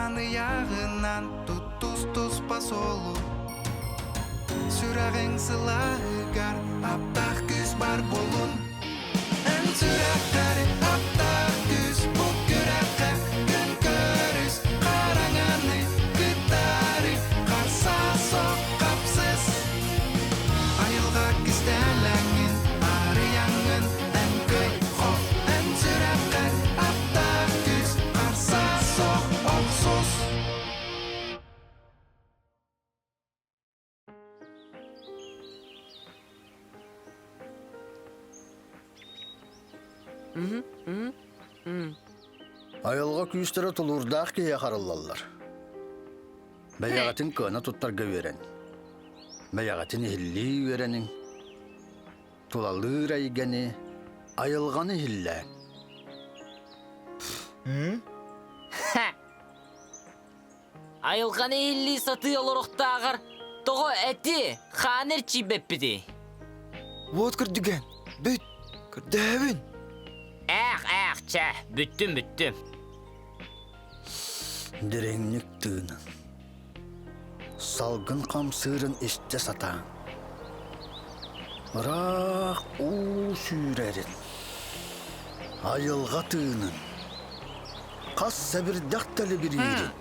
Хаан ыйааҕынан туттус туспа суолу Сүрэҕиҥ сылааһыгар аптаах күүс бар буолун Эн сүрэххэр аптаах күүс бу күрэххэ күн көрүс хараҥаны кытары харса сох хапсыс Айылҕа кистэлэҥин арыйаҥҥын эн кый хох эн сүрэххэр аптаах күүс харса сох охсус Айылҕа күүстэрэ тулуурдаах киһиэхэ харыллаллар. Бэйэҕитин кыана туттарга үөрэн. Бэйэҕитин иһиллии үөрэниҥ. Тулалыыр эйгэни, айылҕаны иһиллээҥ. Айылҕаны иһиллии сатыы олоруохтааҕар тоҕо эти, хааны эрчийбэппитий? Вот көрдүгэн, бүт, көрдөһөбүн. Ээх, ээх, чэ, бүттүм, бүттүм. Дириҥник тыынын. Салгын хамсыырын истэ сатааҥ. Ыраах уу сүүрэрин, айылҕа тыынын, хас сэбирдэх тэлибириирин.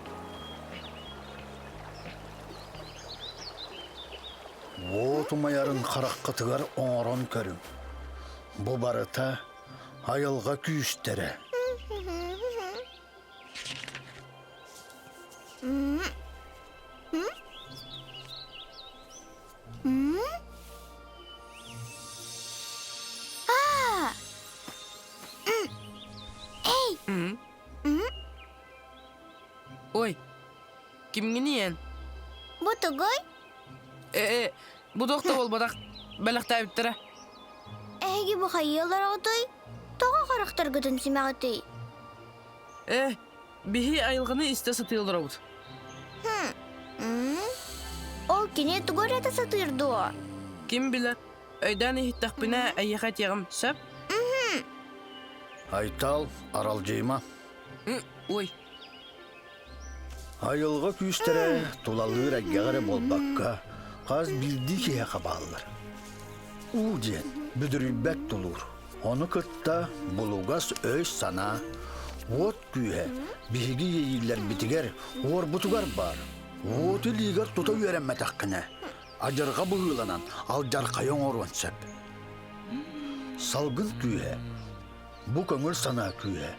Уот умайарын хараххытыгар оҥорон көрүҥ. Бу барыта айылҕа күүстэрэ. Ой, кимҥиний эн? Бу тугуй? Э, бу туох да буолбатах, бэлэхтээбиттэрэ. Эһиги бу хайыылар оҕотуй? Тоҕо харахтаргытын симэҕитий? Э, биһи айылҕаны истэ сатыы олоробут. Ол кини тугу эрэ сатыыр дуо? Ким билэр, өйдөөн иһиттэхпинэ эйиэхэ этиэҕим, сөп? Айтал, аралдьыйма. Ой. Айылҕа күүстэрэ тулалыыр эйгэҕэ эрэ буолбакка, хас биирдии киһиэхэ бааллар. Уу диэн бүдүрүйбэт тулуур. Ону кытта булугас өй-санаа, уот күүһэ биһиги иэйиилэрбитигэр, уорбутугар баар. Уоту илиигэр тута үөрэммэтэххинэ, адьырҕа быһыыланан алдьархайы оҥоруон сөп. Салгын күүһэ, бу көҥүл санаа күүһэ.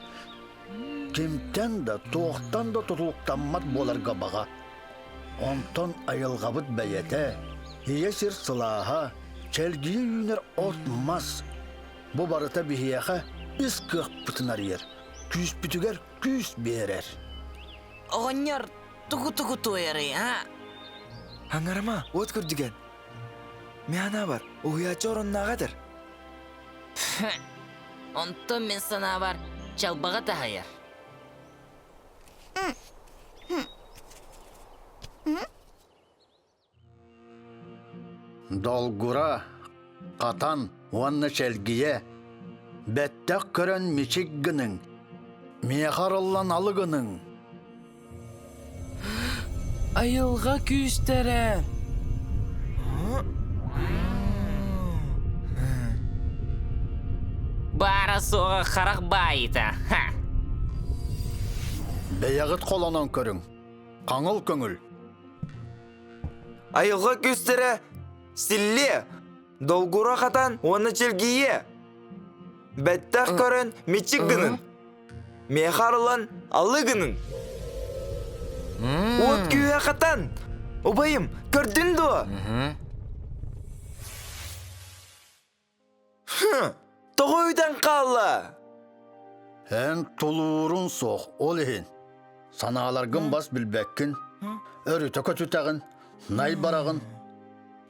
Кимтэн да, туохтан да тутулуктаммат буоларга баҕа. Онтон айылҕабыт бэйэтэ, ийэ сир сылааһа, чэлгийэ үүнэр от-мас бу барыта биһиэхэ ис кыахпытын арыйар, күүспүтүгэр күүс биэрэр. Оҕонньор тугу-тугу туойарый, а? Аҥарыма, уот көрдүгэн. Миана бар, уһуйааччы ороннааҕа этэр. Онтон мин санаабар, чалбаҕа таһыйар. Долгура, хатан уонна чэлгийэ, бэттэх көрөн мичик гыныҥ, миэхэ арыллан алы гыныҥ. Айылҕа күүстэрэ! Баара-суоҕа харах баайыта. Ха! Бэйэҕит холонон көрүҥ. Хаҥыл көҥүл. Айылҕа күүстэрэ силлиэ, долгура хатан уонна чэлгийиэ. Бэттэх көрөн мичик гынын. Миэхэ арыллан алы гынын. Уот күүһэ хатан! Убайым, көрдүн дуо? Тоҕо үтэн хаалла? Эн тулуурун суох, ол иһин. Санааларгын бас билбэккин, өрүтэ көтүтэҕин, най бараҕын.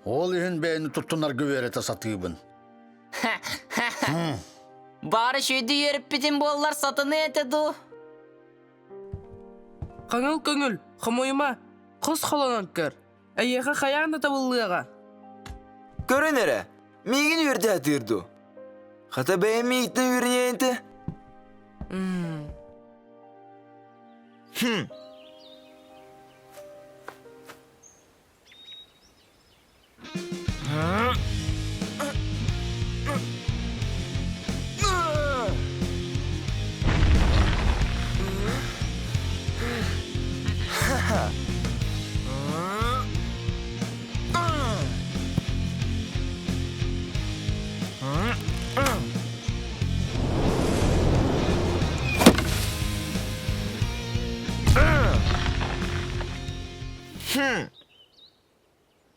Ол иһин бэйэни туттунарга үөрэтэ сатыыбын. Баары шүйді үөрүппүтүн буоллар сатаныа этэ дуу? Хаҥыл көҥүл, хомуйума, хос холонон көр. Эйиэхэ хайаан да табыллыаҕа. Көрөн эрэ, миигин үөрдэ дуу? Хата бэйэм миигиттэн үөрэниэн этэ. Хм.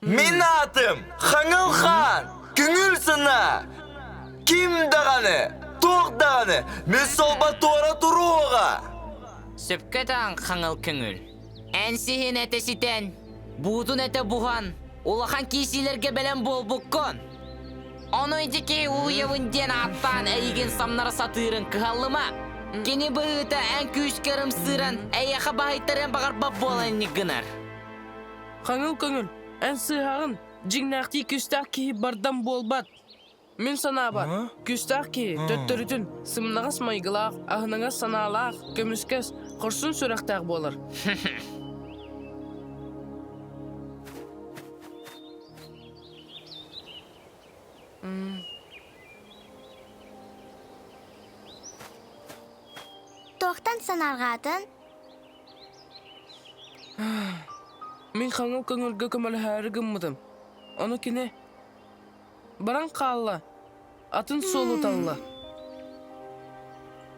Мин аатым Хаҥыл Хаан, көҥүл санаа. Ким даҕаны, туох даҕаны мин суолба туора туруоҕа. Сөпкө таҥ хаҥыл көҥүл. Эн сиһин этэ ситэн, буутун этэ буһан, улахан киисиилэргэ бэлэм буолбуккун. Ону итики улуйабын диэн ааттаан эйигин самнара сатыырын кыһаллыма. Кини быһыыта эн күүскэр ымсыыран, эйиэхэ баһыйтарыан баҕарбат буолан инник гынар. Хаҥыл көҥүл, эн сыыһаҕын, дьиҥнээхтии күүстээх киһи бардам буолбат. Мин санаабар, күүстээх киһи төттөрүтүн сымнаҕас майгылаах, аһыныгас санаалаах, көмүскэс, хорсун сүрэхтээх буолар. Туохтан санаарҕаатын? Мин хаҥыл көҥүлгэ көмөлөһөөрү гыммытым. Ону кини баран хаалла, атын суолу талла.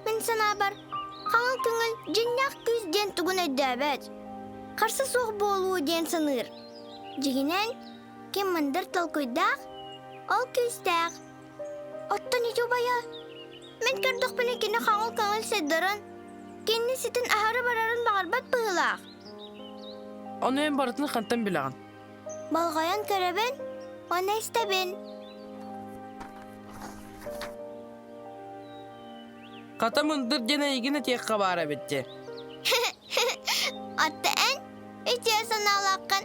Мин санаабар, хаҥыл көҥүл дьиҥнээх күүс диэн тугун өйдөөбөт. Харса суох буолуу диэн саныыр. Дьиҥинэн, ким мындыр толкуйдаах, ол күүстээх. Оттон ити убайа, мин көрдөхпүнэ кини хаҥыл көҥүл сайдарын, кинини ситин аһары барарын баҕарбат быһыылаах. Ону эн барытын хантан билэҕин? Болҕойон көрөбүн уонна истэбин. Хата мындыр диэн эйигин этиэххэ баар эбит дии. Атта эн үтүө санаалааххын.